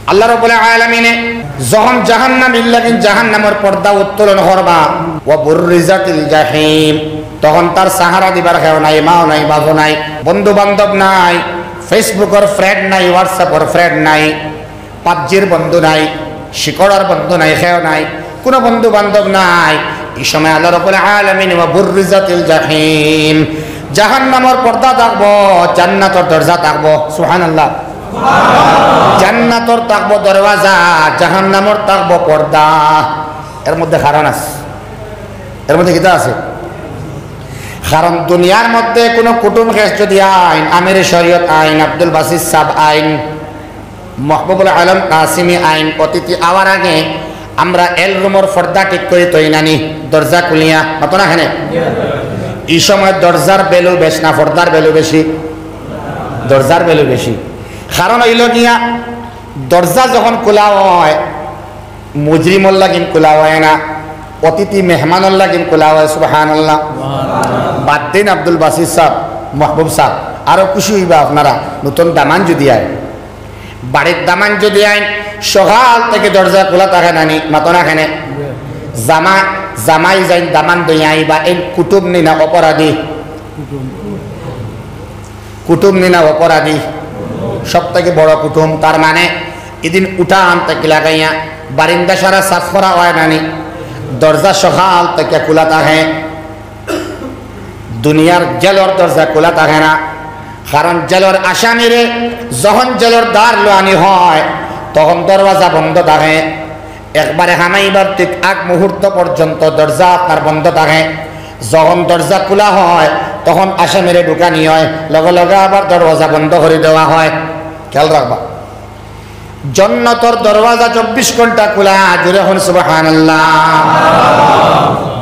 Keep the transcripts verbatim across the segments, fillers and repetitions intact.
আল্লাহ রাব্বুল আলামিনে যখন জাহান্নামীর লাগি জাহান্নামর পর্দা উত্তোলন করবা, ওয়া বুররিজাতিল জাহিম, তখন তার সাহারা দিবার কেউ নাই, মাও নাই, বাপও নাই, বন্ধু বান্ধব নাই, Facebook-অর friend নাই, WhatsApp-অর friend নাই, PUBG-র বন্ধু নাই, শিকড়ার বন্ধু নাই, কেউ নাই, কুনু বন্ধু বান্ধব নাই। ই সময় আল্লাহ রাব্বুল আলামিন, ওয়া বুররিজাতিল জাহিম, জাহান্নামর পর্দা থাকবো, জান্নাতর দরজা থাকবো। সুবহানাল্লাহ। জান্নাতর থাকবো দরওয়াজা, জাহান্নামর থাকবো পর্দা। এর মধ্যে কারণ আছে, এর মধ্যে কিতা আছে? কারণ দুনিয়ার মধ্যে কুনু কুটুম কেস যদি আইন, আমির শরীয়ত আইন, আব্দুল বাসিত সাব আইন, মাহবুবুল আলম কাসিমি আইন, অতিথি আওয়ার আগে আমরা এল রুমর পর্দা ঠিক করি থই না নি, দরজা খুলিয়া, মাতো না কেনে? ই সময় দরজার value বেশ না পর্দার value বেশি? দরজার value বেশি। কারণ অইলো গিয়া, দরজা যখন খুলা অয়, মুজরিমর লাগিন খুলা অয় না, অতিথি মেহমানর লাগিন খুলা অয়। সুবহানাল্লাহ। বাদ দেইন আব্দুল বাসিত সাব, মাহবুব সাব, আরো খুশি অইবা আপনারা, নতুন দামান যদি আয়, বাড়ির দামান যদি আইন, সকাল থাকি দরজা খুলা থাকে না নি, মাতো না কেনে? জামা, জামাই যাইন দামান দইয়া আইবা, এইন কুটুম নি না অপরাধী? কুটুম নি না অপরাধী? সব থাকি বড় কুটুম। তার মানে ইদিন উঠান থাকি লাগাইয়া বারিন্দা সারা সাফ করা অয় না নি? দরজা সকাল থাকি খুলা থাকে। দুনিয়ার জেলর দরজা খুলা থাকে না, কারণ জেলর আসামিরে যখন জেলর দ্বার লওয়ানি অয়, তখন দরওয়াজা বন্ধ থাকে। একবারে হামাইবার ঠিক আগ মুহূর্ত পর্যন্ত দরজা আপনার বন্ধ থাকে। যখন দরজা খুলা অয়, তখন আসামিরে ঢুকানি অয়, লগে লগে আবার দরওয়াজা বন্ধ করি দেওয়া অয়। খেয়াল রাখবা। জন্নতর দরওয়াজা চব্বিশ ঘন্টা খুলা, জোরে কইন সুবহানাল্লাহ।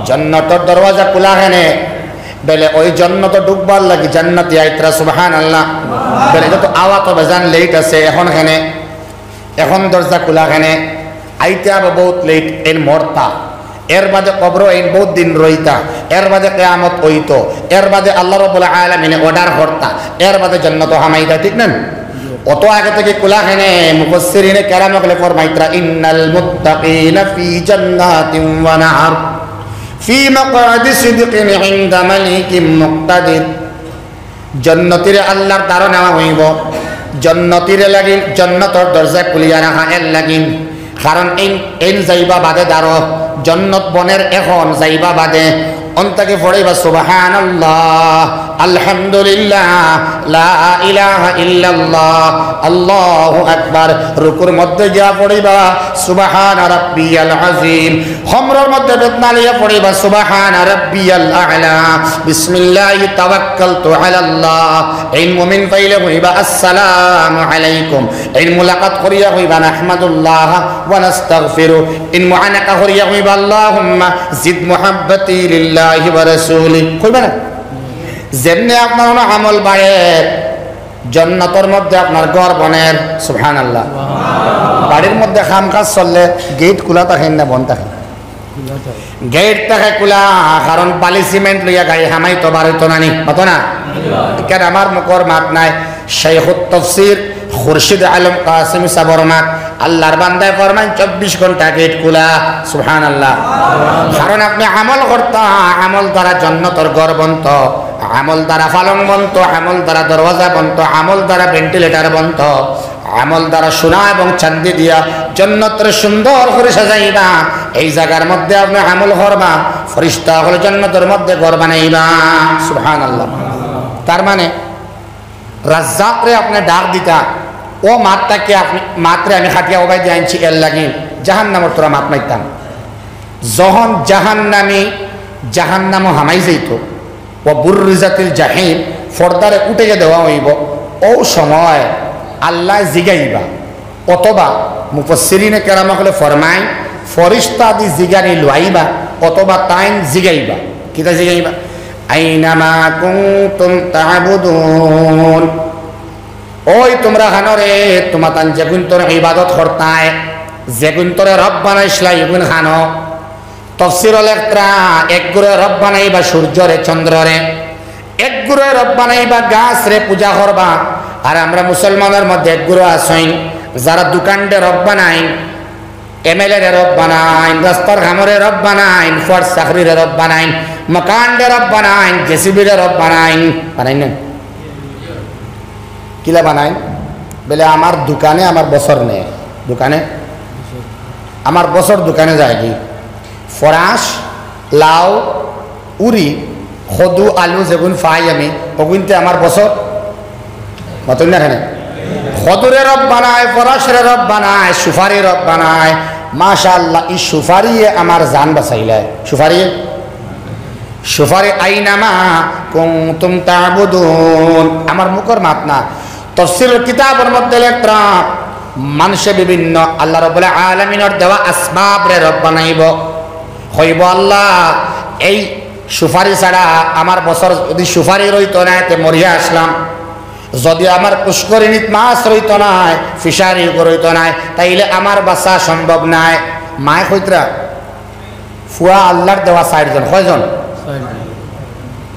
জন্নতর দরওয়াজা খুলা কেনে? বেলে ওই জন্নতো ঢুকবার লাগি জান্নাতি আইতরা, সুবহানাল্লাহ। বেলে ইটা তো আওয়া তো বেজান late আছে, এখন কেনে? এখন দরজা খুলা কেনে? আইতে অইবো বউত late, এইন মরতা। এর বাদে কবরো এইন বউত দিন রইতা, এর বাদে কিয়ামত অইতো, এর বাদে আল্লাহ রাব্বুল আলামিনে order করতা, এর বাদে জন্নতো হামাইতা, ঠিক না? অত আগে থাকি খুলা কেনে? মুফাসসিরিনে কেরাম অকলে ফরমাইতরা, "ইন্নাল মুত্তাকিনা ফি জান্নাতিন ওয়া নাহার, ফি মাকআদি সিদকিন ইনদা মালিকিন মুকতাদির।" জন্নতিরে আল্লাহর দ্বারো নেওয়া অইবো। জন্নতিরে লাগিন, জন্নতর দরজা খুলিয়া রাখা এর লাগিন। কারণ এইন, এইন যাইবা বাদে দ্বারো, জন্নত বনের এখন যাইবা বাদে। অন থাকি পড়িবা সুবহানাল্লাহ, আলহামদুলিল্লাহ, লা ইলাহা ইল্লাল্লাহ, আল্লাহু আকবার। রুকুর মধ্যে গিয়া পড়িবা সুবহানা রাব্বিয়াল আযীম। কমরর মধ্যে বেদনা লইয়া পড়িবা সুবহানা রাব্বিয়াল আ'লা, বিসমিল্লাহি তাওয়াক্কালতু আলাল্লাহ। এইন মুমিন পাইলে কইবা আসসালামু আলাইকুম। এইন মুলাকাত করিয়া কইবা নাহমাদুল্লাহ ওয়া নাস্তাগফিরু। এইন মুআনাকা করিয়া কইবা আল্লাহুম্মা জিদ মুহাব্বতি লিল্লাহি ওয়া রাসূলি। কইবা না? যেমনে আপনার অনো আমল বাড়ের, জন্নতর মধ্যে আপনার ঘর বনের। সুবহানাল্লাহ। বাড়ির মধ্যে কাম কাজ চললে গেট খুলা থাকে না বন্ধ থাকে? গেট থাকে খুলা, কারণ বালি সিমেন্ট লইয়া গাড়ি হামাইতো বারইতো না নি, মাতো না? ইখান আমার মুখর মাত নায়, শাইখুত তাফসীর খুরশিদ আলম কাসিম সাবর মাত। আল্লাহর বান্দায় ফরমাইন, চব্বিশ ঘন্টা গেট খুলা। সুবহানাল্লাহ। কারণ আপনে আমল করতা, আমল দ্বারা জন্নতর ঘর বনতো, আমল দ্বারা পালং বনতো, আমল দ্বারা দরওয়াজা বনতো, আমল দ্বারা ভেন্টিলেটর বনতো, আমল দ্বারা সোনা এবং চান্দি দিয়া জন্নতরে সুন্দর করি সাজাইবা। এই জাগার মধ্যে আপনে আমল করবা, ফিরিস্তা অকলে জন্নতর মধ্যে ঘর বানাইবা। সুবহানাল্লাহ। তার মানে রাজ্জাকরে আপনে ডাক দিতা, ও মাতটাকে আপনে, মাতরে আমি খাটিয়া উবাই দিয়া আনছি, এর লাগি জাহান্নামর তোরা মাত মাইতাম। যখন জাহান্নামী জাহান্নামো হামাই যাইতো, ওয়া বুররিজাতিল জাহিম, পর্দারে উঠাইয়া দেওয়া অইবো, ও সময় আল্লায় জিগাইবা, অথবা মুফাসসিরিনে কেরাম অকলে ফরমাইন, ফিরিস্তা দি জিগানি লওয়াইবা, অথবা তাইন জিগাইবা। কিতা জিগাইবা? আইনা মা কুনতুম তা'বুদুন। ওই তুমরা কানো রে, তুমরা তান যেগুইনতর ইবাদত করতায়, যেগুইনতরে রব বানাইছলায়, ইগুইন কানো। তফসিরো লেখরা, এক গুরুয়ে রব বানাইবা সূর্যরে, চন্দ্ররে, এক গুরুয়ে রব বানাইবা গাছরে পূজা করবা। আর আমরা মুসলমানর মধ্যে এক গুরু আছইন, যারা দোকানরে রব বানাইন, এমএলএরে রব বানাইন, রাস্তার কামরে রব বানাইন, ফুয়ার চাকরিরে রব বানাইন, মকানরে রব বানাইন, জেসিবিরে রব বানাইন, বানাইন না? কিলা বানাইন? বলে, "আমার দোকানে আমার বছর নেয়, দোকানে আমার বছর দোকানে যায়গি, ফরাস, লাউ, উরি, কদু, আলু যেগুন পাই আমি, ওগুনতে আমার বছর।" মাতইন না কেনে? কদুরে রব বানায়, ফরাসরে রব বানায়, সুপারি রব বানায়। মাশাআল্লাহ, ই সুপারিয়ে আমার জান বাঁচাইলায়। সুপারিয়ে, সুপারি আইনামা কুনতুম তা'বুদুন। আমার মুখর মাত না। তফসিরর কিতাবর মধ্যে লেখরা, মানষে বিভিন্ন আল্লাহ রাব্বুল আলামিনর দেওয়া আসবাবরে রব বানাইবো। কইবো, "আল্লাহ, এই সুপারি ছাড়া আমার বছর যুদি সুপারি রইতো নায়, তে মরিয়া আসলাম। যুদি আমার পুষ্করিণীত মাছ রইতো নায়, ফিশারি রইতো নায়, তাইলে আমার বাঁচা সম্ভব নায়।" মায় কইতরা, ফুয়া আল্লাহর দেওয়া চাইরজন। কয়জন?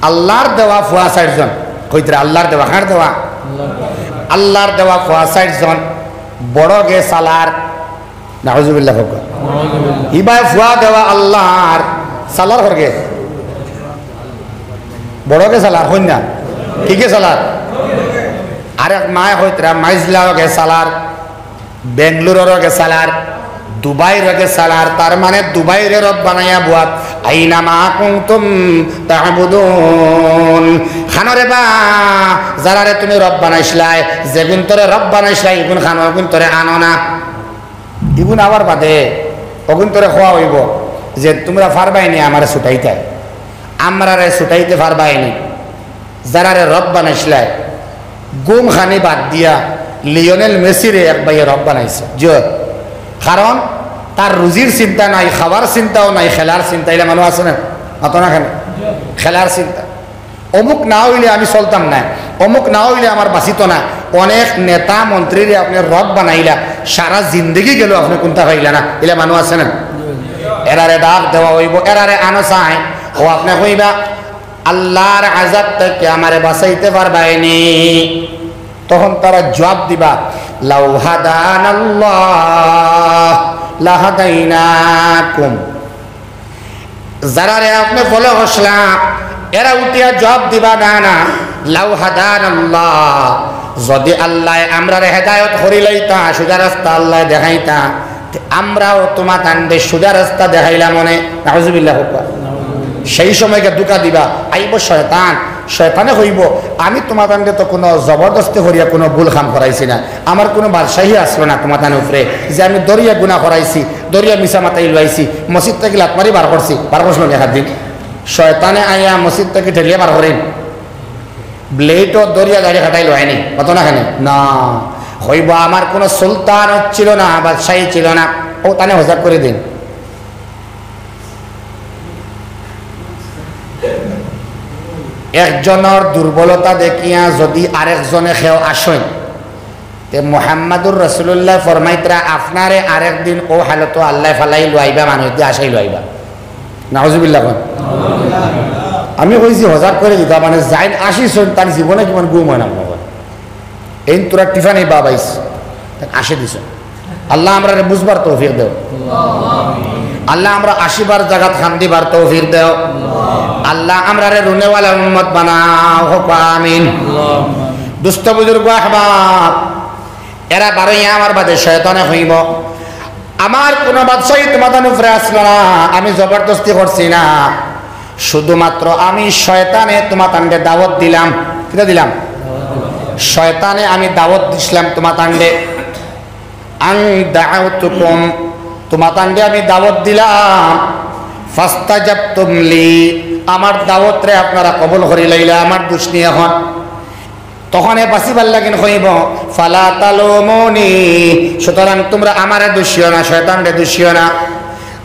আল্লাহর দেওয়া ফুয়া চাইরজন। কইতরা আল্লাহর দেওয়া, কার দেওয়া? আল্লাহর দেওয়া ফুয়া চাইরজন। বড় গে সালার, নাউজুবিল্লাহ কউক্কা। ইবায় ফুয়া দেওয়া আল্লাহর, সালার হরগে। বড় গে সালার, কইন না? কি গে সালার? আরেক মায় কইতরা মাইজলাও গে সালার, বেঙ্গলোরর গে সালার, দুবাইর গে সালার, তার মানে দুবাইরে রব বানাইয়া বুয়াত, আইনামা কুনতুম তা'বুদুন। খানোরে বা, যারারে তুমি রব বানাইছলায়, যেগুন তোরে রব বানাইছলায়, ইগুন খানো, ইগুন তোরে আনো না। ইগুন আবার বাদে, অগুন তোরে কওয়া অইবো যে তুমরা পারবায়নি আমারে ছুটাইতায়, আমরারে ছুটাইতে পারবায়নি। যারারে রব বানাইছলায়, গুম খানি বাদ দিয়া লিওনেল মেসিরে এক ভাইয়ে রব বানাইছে। জি, কারণ তার রুজির চিন্তা নাই, খাওয়ার চিন্তাও নাই, খেলার চিন্তা। ইলা মানুষ আছে না? মাতো না কেনে? খেলার চিন্তা। অমুক না অইলে আমি চলতাম না, অমুক না অইলে আমার বাঁচিতো না। অনেক নেতা মন্ত্রীরে আপনে রব বানাইলা, সারা জিন্দেগি গেলো, আপনে কুনতা পাইলা না। ইলা মানুষ আছে না? এরারে ডাক দেওয়া অইবো, এরারে আনো চায়, ও আপনে কইবা, "আল্লাহর আযাব থাকি আমারে বাঁচাইতে পারবায়নি।" তখন তারা জুয়াব দিবা, "লাউ হাদানাল্লাহ লাহাদাইনাকুম।" যারারে আপনে follow করছলা, এরা উঠিয়া জুয়াব দিবা, "না, না, লাউ হাদানাল্লাহ, যুদি আল্লায় আমরারে হেদায়ত করিলাইতা, সুজা রাস্তা আল্লায় দেখাইতা, তে আমরাও তুমাতানরে সুজা রাস্তা দেখাইলাম অনে।" নাউজুবিল্লাহ কউক্কা। সেই সময় গিয়া ধুকা দিবা, আইবো শয়তান, শয়তানে কইবো, "আমি তুমাতানরে তো কুনু জবরদস্তি করিয়া কুনু ভুল কাম করাইছি না, আমার কুনু বাদশাহী আছলো না তুমাতানর উপরে যে আমি ধরিয়া গুনা করাইছি, ধরিয়া মিছা মাতাইলু আইছি, মসজিদ থাকি লাত মারি বার করছি, বার করছলাম একদিন।" শয়তানে আইয়া মসজিদ থাকি ঠেলিয়া বার করইন, ব্লেডও ধরিয়া দাড়ি কাটাইলু আইনি, মাতো না কেনে? না, কইবো, "আমার কুনু সুলতান ছিল না, বাদশাহী ছিল না।" ও তানে হজাক করি দিন। একজনর দুর্বলতা দেখিয়া যুদি আরেকজনে কেউ আসইন, তে মুহাম্মাদুর রাসূলুল্লাহ ফরমাইতরা, "আপনারে আরেকদিন অউ হালতো আল্লায় ফালাইলু আইবা, মানুষ দি আসাইলু আইবা।" নাউজুবিল্লাহ কউক্কা। আমি কইছি হজাক করি দিতা, মানে, যাইন আসি চইন, তান জীবনে কিমান গুম অয় না মনে অয়। এইন তোরা টিফানি বাবাইস, তান আসে দিছ। আল্লাহ আমরারে বুঝবার তৌফিক দেও। আল্লাহ আমরা আসিবার জাগাত কান্দিবার তৌফিক দেও। আল্লাহ আমরারে রুনেওয়ালা উম্মত বানাও, কউক্কা আমিন। দুস্ত বুজুর্গ আহবাব, এরা বারইয়া আমার বাদে শয়তানে কইবো, "আমার কুনু বাদশাহী তুমাতানর উপরে আছলো না, আমি জবরদস্তি করছি না, শুধুমাত্র আমি শয়তানে তুমাতানরে দাওয়াত দিলাম।" কিতা দিলাম? শয়তানে আমি দাওয়াত দিছলাম তুমাতানরে। আন দাআউতুকুম, তুমাতানরে আমি দাওয়াত দিলাম। ফাস্তাজাবতুম লি, আমার দাওয়াতরে আপনারা কবুল করিলাইলা, আমার দুষ নি অখন। তখনে বাঁচিবার লাগিন কইবো, "ফালা তালুমুনি", সুতরাং তুমরা আমারে দুষিও না, শয়তানরে দুষিও না,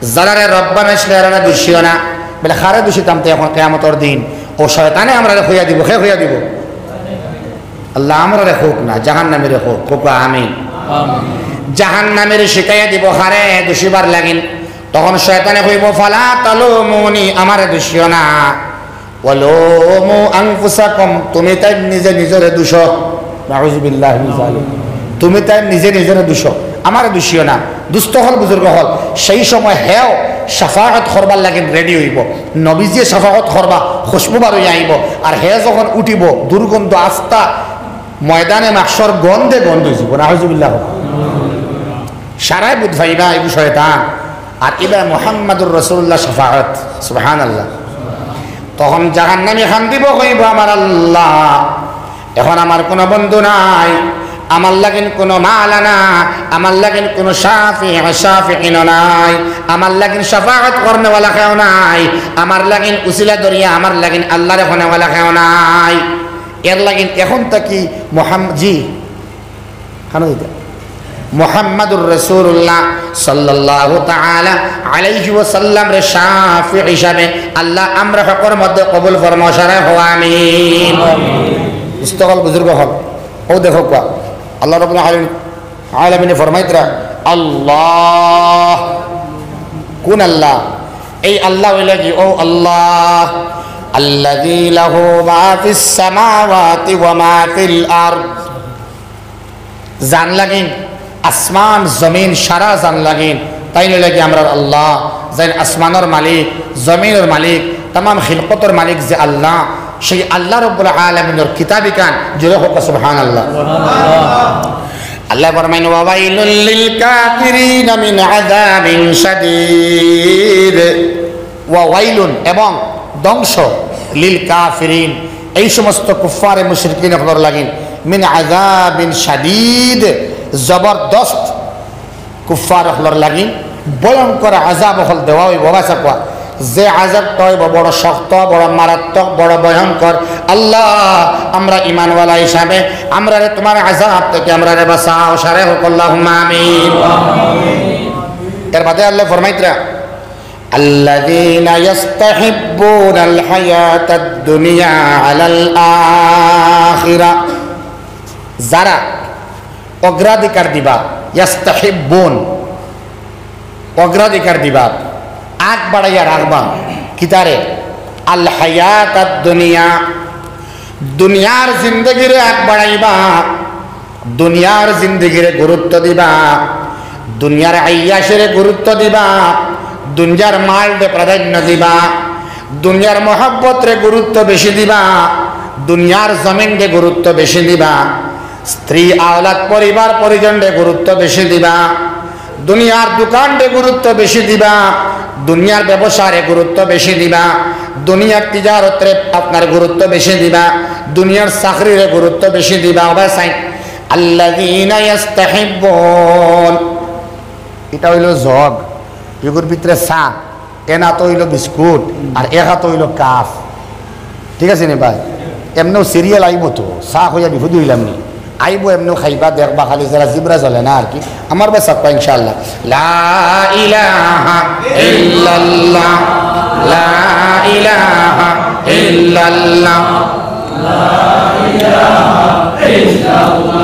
যারারে রব বানাইছলায় এরারে দুষিও না। বলে, "কারে দুষিতাম তে অখন কিয়ামতর দিন?" ও শয়তানে আমরারে কইয়া দিবো, কে কইয়া দিবো? আল্লাহ আমরারে কউক না, জাহান্নামীরে কউক, কউক আমিন। জাহান্নামীরে শিখাইয়া দিবো কারে দুষিবার লাগিন। তখন শয়তানে কইবো, "ফালা তালুমুনি", আমারে দুষিও না। "ওয়ালুমু আনফুসাকুম", তুমি তাইন নিজে নিজরে দুষো। নাউজুবিল্লাহি মিন যালিক। তুমি তাই নিজে নিজরে দুষো, আমারে দুষিও না। দুস্ত অকল, বুজুর্গ অকল, সেই সময় হেও শাফাআত করবার লাগি রেডি অইবো। নবীজিয়ে শাফাআত করবা, খুশবু বার অইয়া আইবো। আর হে যখন উঠিবো, দুর্গন্ধ আস্তা ময়দানে মাহশর গন্ধে গন্ধ অইযিবো। নাউজুবিল্লাহ। সারায় বুঝ পাইবা, ইগু শয়তান। আর ইবা মুহাম্মাদুর রাসূলুল্লাহ শাফাআত। সুবহানাল্লাহ। তখন জাহান্নামী কান্দিবো, কইবো, "আমার আল্লাহ, এখন আমার কুনু বন্ধু নাই, আমার লাগিন কুনু মাওলানা, আমার লাগিন কুনু শাফি, শাফিঈন নাই, আমার লাগিন শাফাআত করনেওয়ালা কেউ নাই, আমার লাগিন উসিলা ধরিয়া আমার লাগিন আল্লাহরে কওনেওয়ালা কেউ নাই। এর লাগিন এখন থাকি মোহাম্ম-, জি, খানো দিতে।" মুহাম্মাদুর রাসূলুল্লাহ সাল্লাল্লাহু তাআলা আলাইহি ওয়াসাল্লামরে শাফি হিসাবে আল্লাহ আমরা হকর মধ্যে কবুল ফরমাও, সারায় কও আমিন। দুস্ত অকল, বুজুর্গ অকল, ও দেখো কুয়া, আল্লাহ রাব্বুল আলামিন, আলামিনে ফরমাইতরা, আল্লাহ, কুন আল্লাহ? এই আল্লাহ অইলা কি? ও আল্লাহ, আল্লাযী লাহু মা ফিস সামাওয়াতি ওয়া মা ফিল আরদ। জান লাগিন, আসমান, জমিন, সারা জান লাগিন, তাইন অইলা গি আমরার আল্লাহ, যেইন আসমানর মালিক, জমিনর মালিক, তামাম খিলকতর মালিক যে আল্লাহ, সেই আল্লাহ রাব্বুল আলামিনর কিতাব ইখান, জোরে কও সুবহানাল্লাহ। আল্লাহ ফরমাইন, "ওয়া ওয়াইলুল লিল কাফিরিনা মিন আযাবিন শাদীদ।" ওয়া ওয়াইলুন, এবং ধ্বংস, লিল কাফিরিন, এই সমস্ত কুফফারে মুশরিকিন অকলর লাগিন, মিন আযাবিন শাদীদ, জবরদস্ত কুফফার অকলর লাগিন ভয়ঙ্কর আযাব অকল দেওয়া অইবো। বাছা কুয়া, যে আযাবটা অইবো বড় শক্ত, বড় মারাত্মক, বড় ভয়ঙ্কর। আল্লাহ, আমরা ঈমানওয়ালা হিসাবে আমরারে তুমার আযাব থাকি আমরারে বাঁচাও, সারায় কও আল্লাহুম্মা আমিন। এর বাদে আল্লাহ ফরমাইতরা, الذين يستحبون الحياة الدنيا على الآخرة। যারা অগ্রাধিকার দিবা, ইয়াস্তাহিব্বুন, অগ্রাধিকার দিবা, আগ বাড়াইয়া রাখবা। কিতারে? আল হায়াতাদ দুনিয়া, দুনিয়ার জিন্দেগিরে আগ বাড়াইবা। দুনিয়ার জিন্দেগিরে গুরুত্ব দিবা, দুনিয়ার আইয়াশরে গুরুত্ব দিবা, দুনিয়ার মালরে প্রাধান্য দিবা, দুনিয়ার মহব্বতরে গুরুত্ব বেশি দিবা, দুনিয়ার জমিনরে গুরুত্ব বেশি দিবা, স্ত্রী আওলাদ পরিবার পরিজনরে গুরুত্ব বেশি দিবা, দুনিয়ার দোকানরে গুরুত্ব বেশি দিবা, দুনিয়ার ব্যবসারে গুরুত্ব বেশি দিবা, দুনিয়ার তিজারতরে আপনার গুরুত্ব বেশি দিবা, দুনিয়ার চাকরিরে গুরুত্ব বেশি দিবা। ওবা সাইন, আল্লাযীনা ইয়াস্তাহিব্বুন, ইটা অইলো জগ, ইগুর ভিতরে চা, এন আতো অইলো বিস্কুট, আর এক আতো অইলো কাপ। ঠিক আছে নি ভাই? এমনেও সিরিয়াল আইবো তো, চা কইয়া বিপদে অইলাম নি? আইবো, এমনেও খাইবা, দেখবা, খালি যারা জিব্রা জ্বলে না আর কি। আমার বায় চাক্কা ইনশাআল্লাহ। লা ইলাহা ইল্লাল্লাহ, লা ইলাহা ইল্লাল্লাহ।